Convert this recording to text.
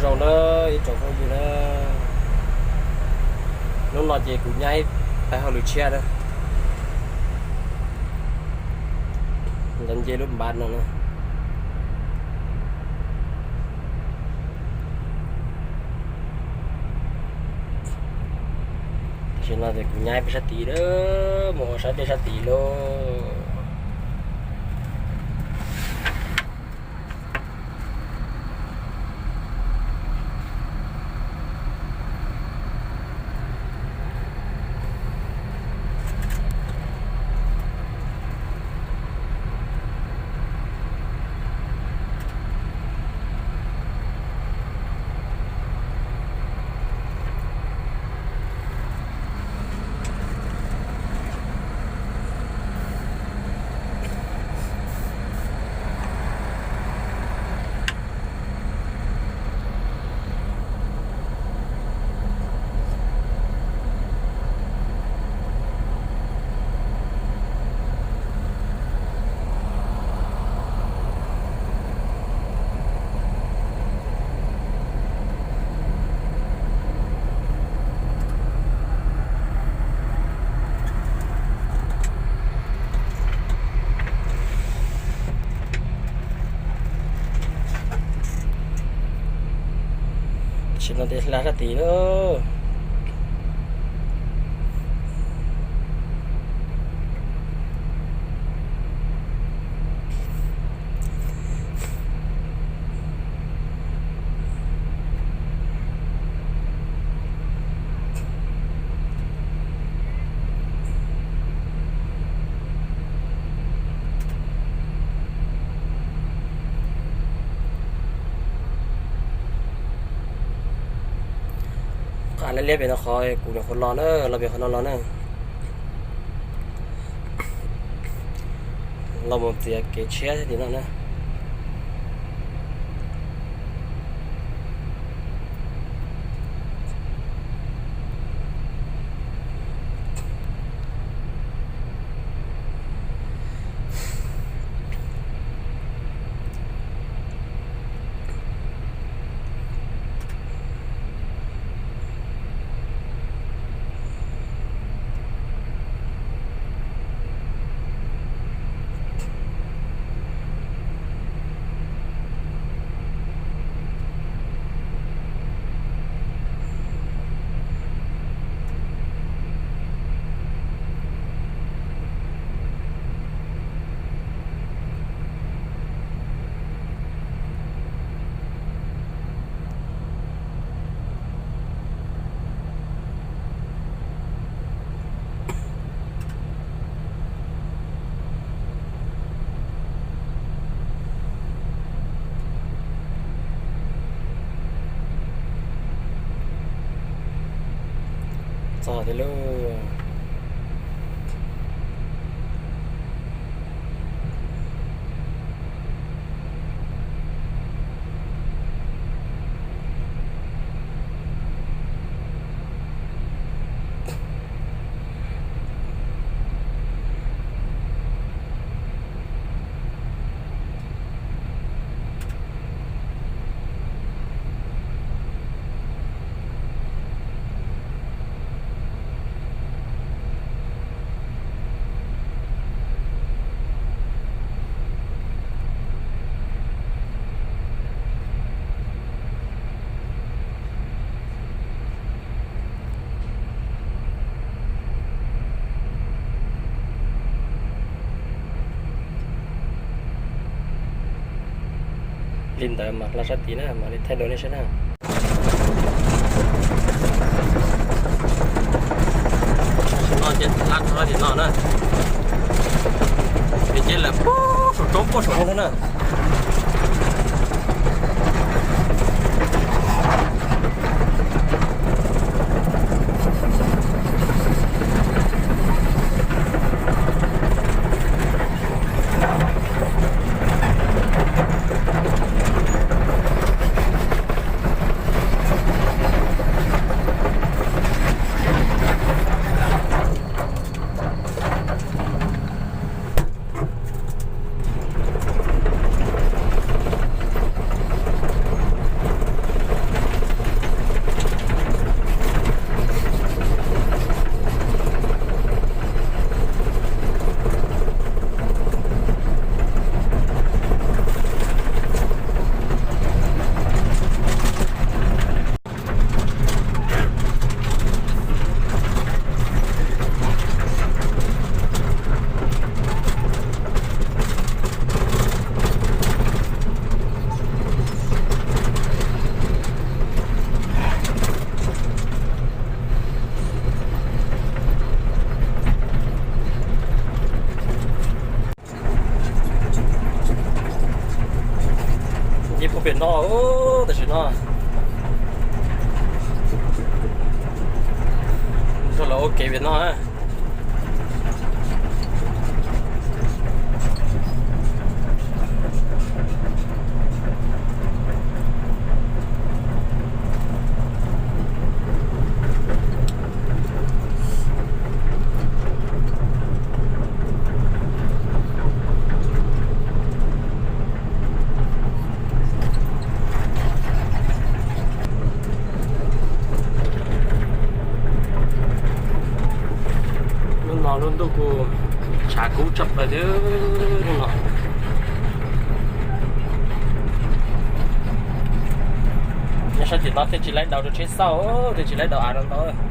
Zoo na, ib tsoom phooj ywg na, hnub no ces kuv nyab ib pab hauj lwm tshiab na, lawv nce lub npav no na. Tam sim no ces kuv nyab ib pab sab tid lawm, mus ua sab dej sab tid lauj. Tam sim no ces hla sab tid lauj. Qhov liab liab pem no qhov kuv nyuam qhuav los na, los pem qhov no los na. Los mus txiav kev tshiab tim no na. Txog tiag lauj. Li ntawd mas hla sab tid na, mam li thaij rau nej saib na. Tam sim no ces hla rau tim no na, ces lawv puag saum roob puag saum no thiab na. No, tam sim no nrog lawv ua kev pem no. Lub no lub ntuj kuj tshav kub tshaj plaws thiab lub no. Nyob sab tim no thiaj tsis laib daus rau tsheb xauj, thiaj tsis laib daus av rau ntau.